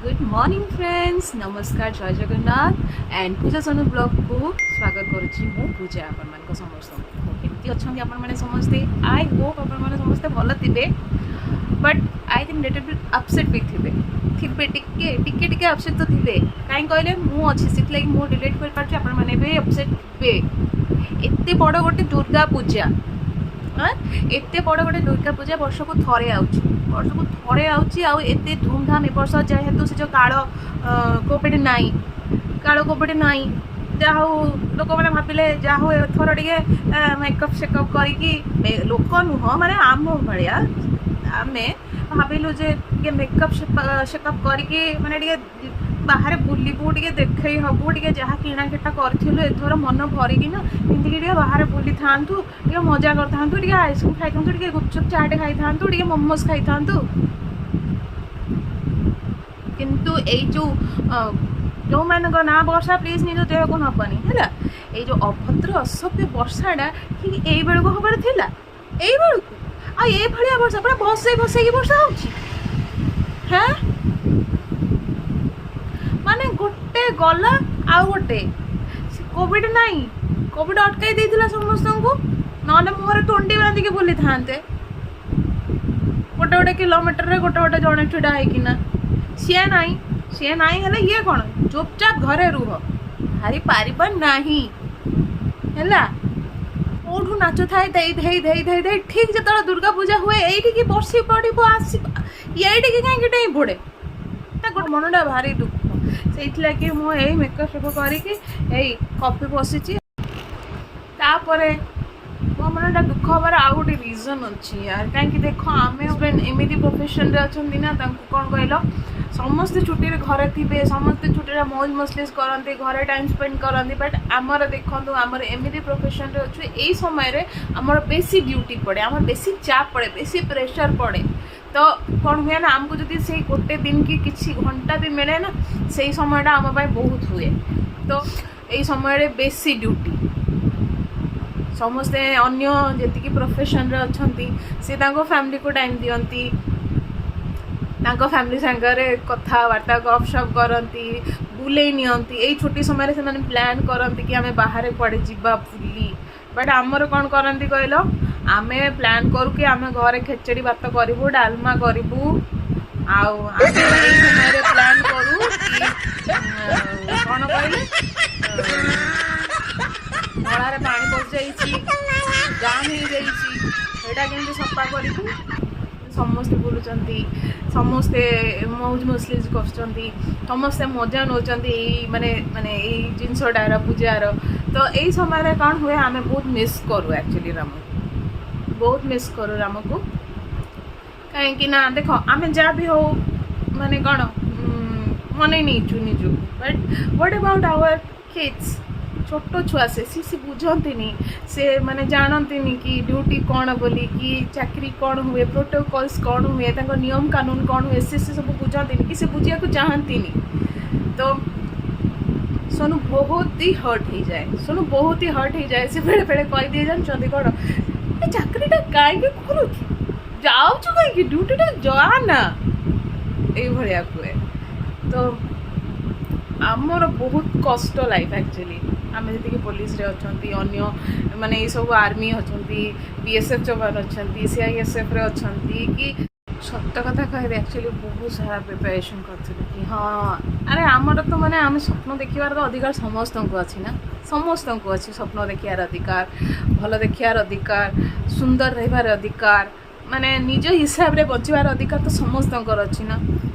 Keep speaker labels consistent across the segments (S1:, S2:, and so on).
S1: Good morning friends, ନମସ୍କାର, ଜୟ Jagannath and ପୂଜା ସୋନୁ ବ୍ଲଗ୍କୁ ସ୍ୱାଗତ କରୁଛି ମୁଁ ପୂଜା ଆପଣମାନଙ୍କ ସମସ୍ତଙ୍କୁ। କେମିତି ଅଛନ୍ତି ଆପଣମାନେ ସମସ୍ତେ? I Hope ଆପଣମାନେ ସମସ୍ତେ ଭଲ ଥିବେ, but I think little bit upset ବି ଥିବେ ଥିବେ ଟିକେ ଟିକେ ଟିକେ ଅପସେଟ୍ ତ ଥିବେ। କାହିଁ କହିଲେ ମୁଁ ଅଛି, ସେଥିଲାଗି ମୁଁ ରିଲେଟ୍ କରିପାରୁଛି। ଆପଣମାନେ ବି ଅପସେଟ୍ ଥିବେ। ଏତେ ବଡ଼ ଗୋଟେ ଦୁର୍ଗା ପୂଜା, ଆଁ? ଏତେ ବଡ଼ ଗୋଟେ ଦୁର୍ଗା ପୂଜା ବର୍ଷକୁ ଥରେ ଆଉଛି, ବର୍ଷକୁ ଥରେ ଆଉଛି ଆଉ ଏତେ ଧୁମଧାମ ଏ ବର୍ଷ ଯେହେତୁ ସେ ଯେଉଁ କାଳ କୋଭିଡ଼ ନାହିଁ, କାଳ କୋଭିଡ଼ ନାହିଁ, ଯାହା ହଉ ଲୋକମାନେ ଭାବିଲେ ଯାହା ହଉ ଏଥର ଟିକେ ମେକଅପ୍ ସେକଅପ୍ କରିକି, ଲୋକ ନୁହଁ, ମାନେ ଆମ ଭଳିଆ ଆମେ ଭାବିଲୁ ଯେ ଟିକେ ମେକଅପ୍ ସେକଅପ୍ କରିକି ମାନେ ଟିକେ ବାହାରେ ବୁଲିବୁ, ଟିକେ ଦେଖେଇ ହବୁ, ଟିକେ ଯାହା କିଣାକିଟା କରିଥିଲୁ ଏଥର ମନ ଭରିକିନା ପିନ୍ଧିକି ଟିକେ ବାହାରେ ବୁଲିଥାନ୍ତୁ, ଟିକେ ମଜା କରିଥାନ୍ତୁ, ଟିକେ ଆଇସ୍କ୍ରିମ୍ ଖାଇଥାନ୍ତୁ, ଟିକେ ଗୁପଚୁପ୍ ଚାଟ୍ ଖାଇଥାନ୍ତୁ, ଟିକେ ମୋମୋସ୍ ଖାଇଥାନ୍ତୁ। କିନ୍ତୁ ଏଇ ଯେଉଁ ଯେଉଁମାନଙ୍କ ନାଁ ବର୍ଷା, ପ୍ଲିଜ୍ ନିଜ ଦେହକୁ ନବନି ହେଲା। ଏଇ ଯେଉଁ ଅଭଦ୍ର ଅସଭ୍ୟ ବର୍ଷାଟା ଠିକ୍ ଏଇ ବେଳକୁ ହବାର ଥିଲା, ଏଇ ବେଳକୁ। ଆଉ ଏ ଭଳିଆ ବର୍ଷା, ପୁରା ଭସେଇ ଭସେଇକି ବର୍ଷା ହଉଛି। ହେଁ, ମାନେ ଗୋଟେ ଗଲା ଆଉ ଗୋଟେ। କୋଭିଡ ନାହିଁ, କୋଭିଡ ଅଟକାଇ ଦେଇଥିଲା ସମସ୍ତଙ୍କୁ, ନହେଲେ ମୁହଁରେ ତୁଣ୍ଡି ବାନ୍ଧିକି ବୁଲିଥାନ୍ତେ ଗୋଟେ ଗୋଟେ କିଲୋମିଟରରେ ଗୋଟେ ଗୋଟେ ଜଣେ ଛିଡ଼ା ହେଇକିନା। ସିଏ ନାହିଁ, ସିଏ ନାହିଁ ହେଲେ ଇଏ କ'ଣ ଚୁପଚାପ ଘରେ ରୁହ, ବାହାରି ପାରିବ ନାହିଁ ହେଲା। କୋଉଠୁ ନାଚୁଥାଏ ଧେଇ ଧେଇ ଧେଇ ଧେଇ ଧେଇ, ଠିକ୍ ଯେତେବେଳେ ଦୁର୍ଗା ପୂଜା ହୁଏ ଏଇଠିକି ବର୍ଷି ପଡ଼ିବ ଆସି, ଏଇଠିକି କାହିଁକି ଡେଇଁ ପଡ଼େ? ତା ଗୋଟେ ମନଟା ଭାରି ଦୁଃଖ। ସେଇଥିଲାଗି ମୁଁ ଏଇ ମେକଅପ୍ ଫେକଅପ୍ କରିକି ଏଇ କଫି ବସିଛି। ତାପରେ ମୋ ମନଟା ଦୁଃଖ ହବାର ଆଉ ଗୋଟେ ରିଜନ୍ ଅଛି ୟାର। କାହିଁକି ଦେଖ, ଆମେ ହଜବେଣ୍ଡ ଏମିତି ପ୍ରଫେସନରେ ଅଛନ୍ତି ନା, ତାଙ୍କୁ କ'ଣ କହିଲ, ସମସ୍ତେ ଛୁଟିରେ ଘରେ ଥିବେ, ସମସ୍ତେ ଛୁଟିରେ ମୌଜ ମଜଲିସ୍ କରନ୍ତି, ଘରେ ଟାଇମ୍ ସ୍ପେଣ୍ଡ କରନ୍ତି। ବଟ୍ ଆମର ଦେଖନ୍ତୁ, ଆମର ଏମିତି ପ୍ରଫେସନରେ ଅଛୁ, ଏଇ ସମୟରେ ଆମର ବେଶୀ ଡ୍ୟୁଟି ପଡ଼େ, ଆମର ବେଶୀ ଚାପ ପଡ଼େ, ବେଶୀ ପ୍ରେସର ପଡ଼େ। ତ କ'ଣ ହୁଏ ନା, ଆମକୁ ଯଦି ସେଇ ଗୋଟେ ଦିନ କି କିଛି ଘଣ୍ଟା ବି ମିଳେ ନା, ସେଇ ସମୟଟା ଆମ ପାଇଁ ବହୁତ ହୁଏ। ତ ଏଇ ସମୟରେ ବେଶୀ ଡ୍ୟୁଟି। ସମସ୍ତେ ଅନ୍ୟ ଯେତିକି ପ୍ରଫେସନରେ ଅଛନ୍ତି, ସେ ତାଙ୍କ ଫ୍ୟାମିଲିକୁ ଟାଇମ୍ ଦିଅନ୍ତି, ତାଙ୍କ ଫ୍ୟାମିଲି ସାଙ୍ଗରେ କଥାବାର୍ତ୍ତା ଗପସପ୍ କରନ୍ତି, ବୁଲେଇ ନିଅନ୍ତି। ଏଇ ଛୁଟି ସମୟରେ ସେମାନେ ପ୍ଲାନ୍ କରନ୍ତି କି ଆମେ ବାହାରେ କୁଆଡ଼େ ଯିବା ବୁଲି। ବଟ୍ ଆମର କ'ଣ କରନ୍ତି କହିଲ? ଆମେ ପ୍ଲାନ୍ କରୁ କି ଆମେ ଘରେ ଖେଚେଡ଼ି ଭାତ କରିବୁ, ଡାଲମା କରିବୁ। ଆଉ ଆମେ ଏଇ ସମୟରେ ପ୍ଲାନ୍ କରୁ କି କ'ଣ କହିଲେ, ନଳାରେ ପାଣି ପଶିଯାଇଛି, ଜାମ୍ ହେଇଯାଇଛି, ସେଇଟା କେମିତି ସଫା କରିବୁ। ସମସ୍ତେ ବୁଲୁଛନ୍ତି, ସମସ୍ତେ ମୌଜ ମଜଲିସ୍ କରୁଛନ୍ତି, ସମସ୍ତେ ମଜା ନେଉଛନ୍ତି ଏଇ ମାନେ ମାନେ ଏଇ ଜିନିଷଟାର, ପୂଜାର। ତ ଏଇ ସମୟରେ କ'ଣ ହୁଏ, ଆମେ ବହୁତ ମିସ୍ କରୁ ଆକ୍ଚୁଆଲି ରାମକୁ, ବହୁତ ମିସ୍ କରୁ ରାମକୁ। କାହିଁକି ନା ଦେଖ, ଆମେ ଯାହା ବି ହଉ ମାନେ କ'ଣ ମନେଇ ନେଇଛୁ ନିଜକୁ, but what about our kids? ଛୋଟ ଛୁଆ ସେ ସେ ସେ ବୁଝନ୍ତିନି, ସେ ମାନେ ଜାଣନ୍ତିନି କି ଡ୍ୟୁଟି କ'ଣ ବୋଲି, କି ଚାକିରି କ'ଣ ହୁଏ, ପ୍ରୋଟୋକଲ୍ସ କ'ଣ ହୁଏ, ତାଙ୍କ ନିୟମ କାନୁନ କ'ଣ ହୁଏ। ସେ ସେ ସବୁ ବୁଝନ୍ତିନି କି ସେ ବୁଝିବାକୁ ଚାହାନ୍ତିନି। ତ ସୋନୁ ବହୁତ ହି ହର୍ଟ ହେଇଯାଏ, ସୋନୁ ବହୁତ ହି ହର୍ଟ ହେଇଯାଏ। ସେ ବେଳେ ବେଳେ କହିଦିଏ, ଜାଣିଛନ୍ତି କ'ଣ, "ଏ ଚାକିରିଟା କାହିଁକି କରୁଛୁ? ଯାଉଛୁ କାହିଁକି? ଡ୍ୟୁଟିଟା ଯା ନା।" ଏଇଭଳିଆ କୁହେ। ତ ଆମର ବହୁତ କଷ୍ଟ ଲାଇଫ୍ ଆକ୍ଚୁଆଲି। ଆମେ ଯେତିକି ପୋଲିସରେ ଅଛନ୍ତି, ଅନ୍ୟ ମାନେ ଏଇସବୁ ଆର୍ମି ଅଛନ୍ତି, ବିଏସ୍ଏଫ୍ ଯବାନ ଅଛନ୍ତି, ସିଆଇଏସ୍ଏଫ୍ରେ ଅଛନ୍ତି କି, ସତ କଥା କହିବେ, ଆକ୍ଚୁଆଲି ବହୁତ ସାରା ପ୍ରିପାରେସନ୍ କରିଥିଲୁ କି ହଁ, ଆରେ ଆମର ତ ମାନେ ଆମେ ସ୍ୱପ୍ନ ଦେଖିବାର ତ ଅଧିକାର ସମସ୍ତଙ୍କୁ ଅଛି ନା? ସମସ୍ତଙ୍କୁ ଅଛି ସ୍ୱପ୍ନ ଦେଖିବାର ଅଧିକାର, ଭଲ ଦେଖିବାର ଅଧିକାର, ସୁନ୍ଦର ରହିବାର ଅଧିକାର, ମାନେ ନିଜ ହିସାବରେ ବଞ୍ଚିବାର ଅଧିକାର ତ ସମସ୍ତଙ୍କର ଅଛି ନା?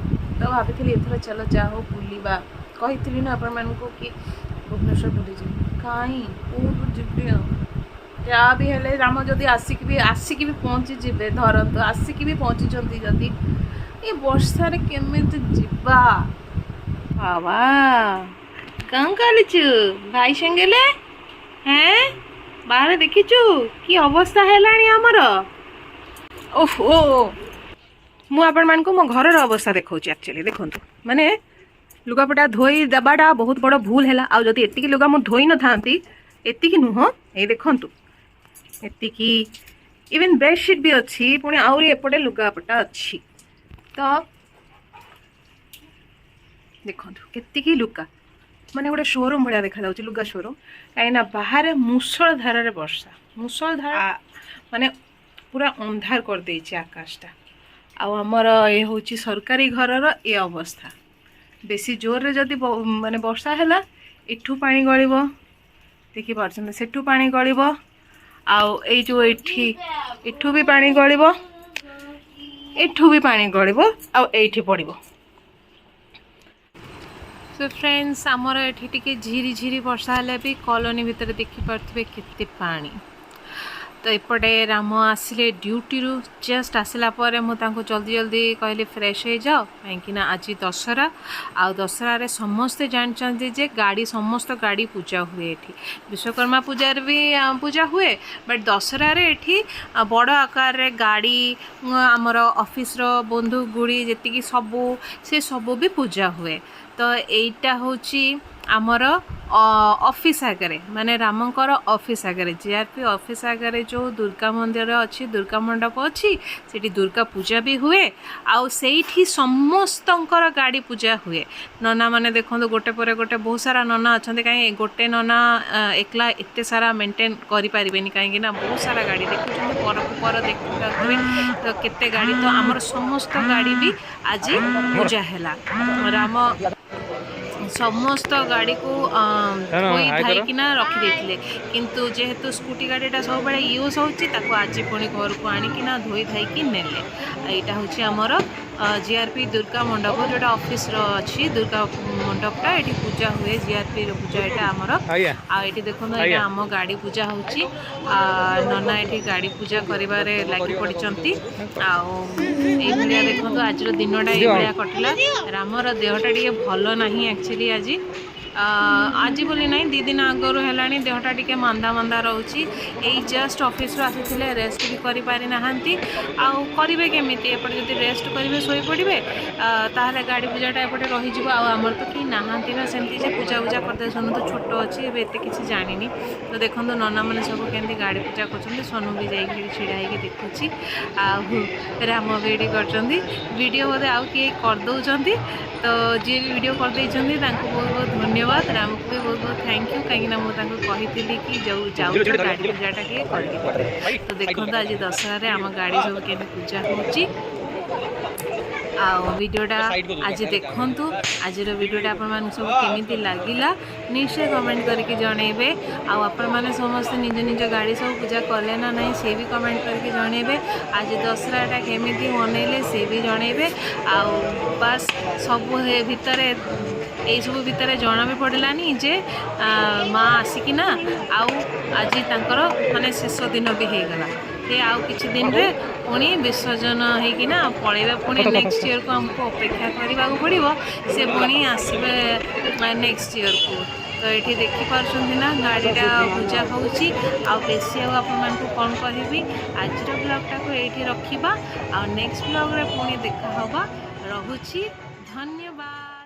S1: ତ ଭାବିଥିଲି ଏଥର ଚାଲ ଯାହା ହଉ ବୁଲିବା। କହିଥିଲି ନା ଆପଣମାନଙ୍କୁ କି ଭୁବନେଶ୍ୱର ବୁଲିଯିବି। କାହିଁ କେଉଁଠୁ ଯିବି? ଆଉ ଯାହା ବି ହେଲେ ରାମ ଯଦି ଆସିକି ବି ପହଞ୍ଚିଯିବେ, ଧରନ୍ତୁ ଆସିକି ବି ପହଞ୍ଚିଛନ୍ତି ଯଦି, ଏ ବର୍ଷାରେ କେମିତି ଯିବା? ବାବା, କଣ କରୁଛୁ ଭାଇ ସାଙ୍ଗରେ? ହେଁ, ବାହାରେ ଦେଖିଛୁ କି ଅବସ୍ଥା ହେଲାଣି ଆମର? ଓହୋ, ମୁଁ ଆପଣମାନଙ୍କୁ ମୋ ଘରର ଅବସ୍ଥା ଦେଖାଉଛି। ଆକ୍ଚୁଆଲି ଦେଖନ୍ତୁ, ମାନେ ଲୁଗାପଟା ଧୋଇ ଦେବାଟା ବହୁତ ବଡ଼ ଭୁଲ ହେଲା। ଆଉ ଯଦି ଏତିକି ଲୁଗା ମୁଁ ଧୋଇ ନଥାନ୍ତି, ଏତିକି ନୁହଁ, ଏଇ ଦେଖନ୍ତୁ ଏତିକି, ଇଭେନ୍ ବେଡସିଟ୍ ବି ଅଛି, ପୁଣି ଆହୁରି ଏପଟେ ଲୁଗାପଟା ଅଛି। ତ ଦେଖନ୍ତୁ କେତିକି ଲୁଗା, ମାନେ ଗୋଟେ ସୋରୁମ୍ ଭଳିଆ ଦେଖାଯାଉଛି, ଲୁଗା ସୋରୁମ୍। କାହିଁକିନା ବାହାରେ ମୁଷଳ ଧାରାରେ ବର୍ଷା, ମୁଷଳ ଧାରା, ମାନେ ପୁରା ଅନ୍ଧାର କରିଦେଇଛି ଆକାଶଟା। ଆଉ ଆମର ଏ ହେଉଛି ସରକାରୀ ଘରର ଏ ଅବସ୍ଥା। ବେଶୀ ଜୋରରେ ଯଦି ମାନେ ବର୍ଷା ହେଲା, ଏଠୁ ପାଣି ଗଳିବ, ଦେଖିପାରୁଛନ୍ତି, ସେଠୁ ପାଣି ଗଳିବ, ଆଉ ଏଇ ଯେଉଁ ଏଠି ଏଠୁ ବି ପାଣି ଗଳିବ, ଏଠୁ ବି ପାଣି ଗଳିବ, ଆଉ ଏଇଠି ପଡ଼ିବ। ସୋ ଫ୍ରେଣ୍ଡସ୍, ଆମର ଏଠି ଟିକେ ଝିରି ଝିରି ବର୍ଷା ହେଲେ ବି କଲୋନୀ ଭିତରେ ଦେଖିପାରୁଥିବେ କେତେ ପାଣି। ତ ଏପଟେ ରାମ ଆସିଲେ ଡ୍ୟୁଟିରୁ। ଜଷ୍ଟ ଆସିଲା ପରେ ମୁଁ ତାଙ୍କୁ ଜଲ୍ଦି ଜଲ୍ଦି କହିଲି, ଫ୍ରେଶ୍ ହେଇଯାଅ, କାହିଁକିନା ଆଜି ଦଶହରା। ଆଉ ଦଶହରାରେ ସମସ୍ତେ ଜାଣିଛନ୍ତି ଯେ ଗାଡ଼ି, ସମସ୍ତ ଗାଡ଼ି ପୂଜା ହୁଏ ଏଠି। ବିଶ୍ୱକର୍ମା ପୂଜାରେ ବି ପୂଜା ହୁଏ, ବଟ୍ ଦଶହରାରେ ଏଠି ବଡ଼ ଆକାରରେ ଗାଡ଼ି, ଆମର ଅଫିସର ବନ୍ଧୁ ଗୁଡ଼ି ଯେତିକି ସବୁ, ସେ ସବୁ ବି ପୂଜା ହୁଏ। ତ ଏଇଟା ହେଉଛି ଆମର ଅଫିସ୍ ଆଗରେ, ମାନେ ରାମଙ୍କର ଅଫିସ୍ ଆଗରେ, ଜିଆର୍ପି ଅଫିସ୍ ଆଗରେ ଯେଉଁ ଦୁର୍ଗା ମନ୍ଦିର ଅଛି, ଦୁର୍ଗା ମଣ୍ଡପ ଅଛି, ସେଠି ଦୁର୍ଗା ପୂଜା ବି ହୁଏ ଆଉ ସେଇଠି ସମସ୍ତଙ୍କର ଗାଡ଼ି ପୂଜା ହୁଏ। ନନାମାନେ ଦେଖନ୍ତୁ, ଗୋଟେ ପରେ ଗୋଟେ ବହୁତ ସାରା ନନା ଅଛନ୍ତି। କାହିଁକି ଗୋଟେ ନନା ଏକଲା ଏତେ ସାରା ମେଣ୍ଟେନ୍ କରିପାରିବେନି, କାହିଁକି ନା ବହୁତ ସାରା ଗାଡ଼ି ଦେଖୁଛନ୍ତି, ପରକୁ ପର ଦେଖିପାରୁଥିବେ ତ କେତେ ଗାଡ଼ି। ତ ଆମର ସମସ୍ତ ଗାଡ଼ି ବି ଆଜି ପୂଜା ହେଲା। ରାମ ସମସ୍ତ ଗାଡ଼ିକୁ ଧୋଇ ଧାଇକିନା ରଖିଦେଇଥିଲେ, କିନ୍ତୁ ଯେହେତୁ ସ୍କୁଟି ଗାଡ଼ିଟା ସବୁବେଳେ ୟୁଜ୍ ହେଉଛି, ତାକୁ ଆଜି ପୁଣି ଘରକୁ ଆଣିକିନା ଧୋଇ ଧାଇକି ନେଲେ। ଆଉ ଏଇଟା ହେଉଛି ଆମର ଜିଆର୍ପି ଦୁର୍ଗା ମଣ୍ଡପ, ଯେଉଁଟା ଅଫିସର ଅଛି ଦୁର୍ଗା ମଣ୍ଡପଟା। ଏଠି ପୂଜା ହୁଏ, ଜିଆର୍ପିର ପୂଜା ଏଇଟା ଆମର। ଆଉ ଏଠି ଦେଖନ୍ତୁ, ଏଇଟା ଆମ ଗାଡ଼ି ପୂଜା ହେଉଛି। ନନା ଏଠି ଗାଡ଼ି ପୂଜା କରିବାରେ ଲାଗି ପଡ଼ିଛନ୍ତି। ଆଉ ଏଇଭଳିଆ ଦେଖନ୍ତୁ, ଆଜିର ଦିନଟା ଏଇଭଳିଆ କଟିଲା। ରାମର ଦେହଟା ଟିକେ ଭଲ ନାହିଁ ଆକ୍ଚୁଆଲି ଆଜି, ଆଜି ବୋଲି ନାହିଁ, 2 ଦିନ ଆଗରୁ ହେଲାଣି ଦେହଟା ଟିକେ ମାନ୍ଦା ମାନ୍ଦା ରହୁଛି। ଏଇ ଜଷ୍ଟ ଅଫିସରୁ ଆସିଥିଲେ, ରେଷ୍ଟ ବି କରିପାରିନାହାନ୍ତି। ଆଉ କରିବେ କେମିତି? ଏପଟେ ଯଦି ରେଷ୍ଟ କରିବେ, ଶୋଇପଡ଼ିବେ, ତାହେଲେ ଗାଡ଼ି ପୂଜାଟା ଏପଟେ ରହିଯିବ। ଆଉ ଆମର ତ କେହି ନାହାନ୍ତି ନା ସେମିତି ଯେ ପୂଜା ପୂଜା କରିଦେବେ। ସୋନୁ ତ ଛୋଟ ଅଛି, ଏବେ ଏତେ କିଛି ଜାଣିନି। ତ ଦେଖନ୍ତୁ, ନନାମାନେ ସବୁ କେମିତି ଗାଡ଼ି ପୂଜା କରୁଛନ୍ତି। ସୋନୁ ବି ଯାଇକି ସେଠି ଛିଡ଼ା ହେଇକି ଦେଖୁଛି। ଆଉ ରାମ ବି ଏଠି କରୁଛନ୍ତି। ଭିଡ଼ିଓ ବୋଧେ ଆଉ କିଏ କରିଦେଉଛନ୍ତି। ତ ଯିଏ ବି ଭିଡ଼ିଓ କରିଦେଇଛନ୍ତି, ତାଙ୍କୁ ବହୁତ ବହୁତ ଧନ୍ୟବାଦ। ରାମକୁ ବି ବହୁତ ବହୁତ thank you, କାହିଁକିନା ମୁଁ ତାଙ୍କୁ କହିଥିଲି କି ଯେଉଁ ଯାଉଛ, ଗାଡ଼ି ପୂଜାଟା ଟିକେ କରିଦେବ। ତ ଦେଖନ୍ତୁ, ଆଜି ଦଶହରାରେ ଆମ ଗାଡ଼ି ସବୁ କେମିତି ପୂଜା ହେଉଛି। ଆଉ ଭିଡ଼ିଓଟା ଆଜି ଦେଖନ୍ତୁ। ଆଜିର ଭିଡ଼ିଓଟା ଆପଣମାନଙ୍କୁ ସବୁ କେମିତି ଲାଗିଲା, ନିଶ୍ଚୟ କମେଣ୍ଟ କରିକି ଜଣେଇବେ। ଆଉ ଆପଣମାନେ ସମସ୍ତେ ନିଜ ନିଜ ଗାଡ଼ି ସବୁ ପୂଜା କଲେ ନା ନାହିଁ, ସେ ବି କମେଣ୍ଟ କରିକି ଜଣେଇବେ। ଆଜି ଦଶହରାଟା କେମିତି ମନେଇଲେ, ସେ ବି ଜଣେଇବେ। ଆଉ ବାସ୍, ସବୁ ଭିତରେ, ଏଇସବୁ ଭିତରେ ଜଣା ବି ପଡ଼ିଲାନି ଯେ ମା ଆସିକିନା ଆଉ ଆଜି ତାଙ୍କର ମାନେ ଶେଷ ଦିନ ବି ହେଇଗଲା। ସେ ଆଉ କିଛି ଦିନରେ ପୁଣି ବିସର୍ଜନ ହେଇକିନା ପଳେଇବେ। ପୁଣି ନେକ୍ସଟ ଇୟରକୁ ଆମକୁ ଅପେକ୍ଷା କରିବାକୁ ପଡ଼ିବ, ସେ ପୁଣି ଆସିବେ ନେକ୍ସଟ ଇୟରକୁ। ତ ଏଠି ଦେଖିପାରୁଛନ୍ତି ନା, ଗାଡ଼ିଟା ପୂଜା ହେଉଛି। ଆଉ ବେଶୀ ଆଉ ଆପଣମାନଙ୍କୁ କ'ଣ କହିବି? ଆଜିର ବ୍ଲଗ୍ଟାକୁ ଏଇଠି ରଖିବା ଆଉ ନେକ୍ସଟ ବ୍ଲଗ୍ରେ ପୁଣି ଦେଖା ହେବା। ରହୁଛି, ଧନ୍ୟବାଦ।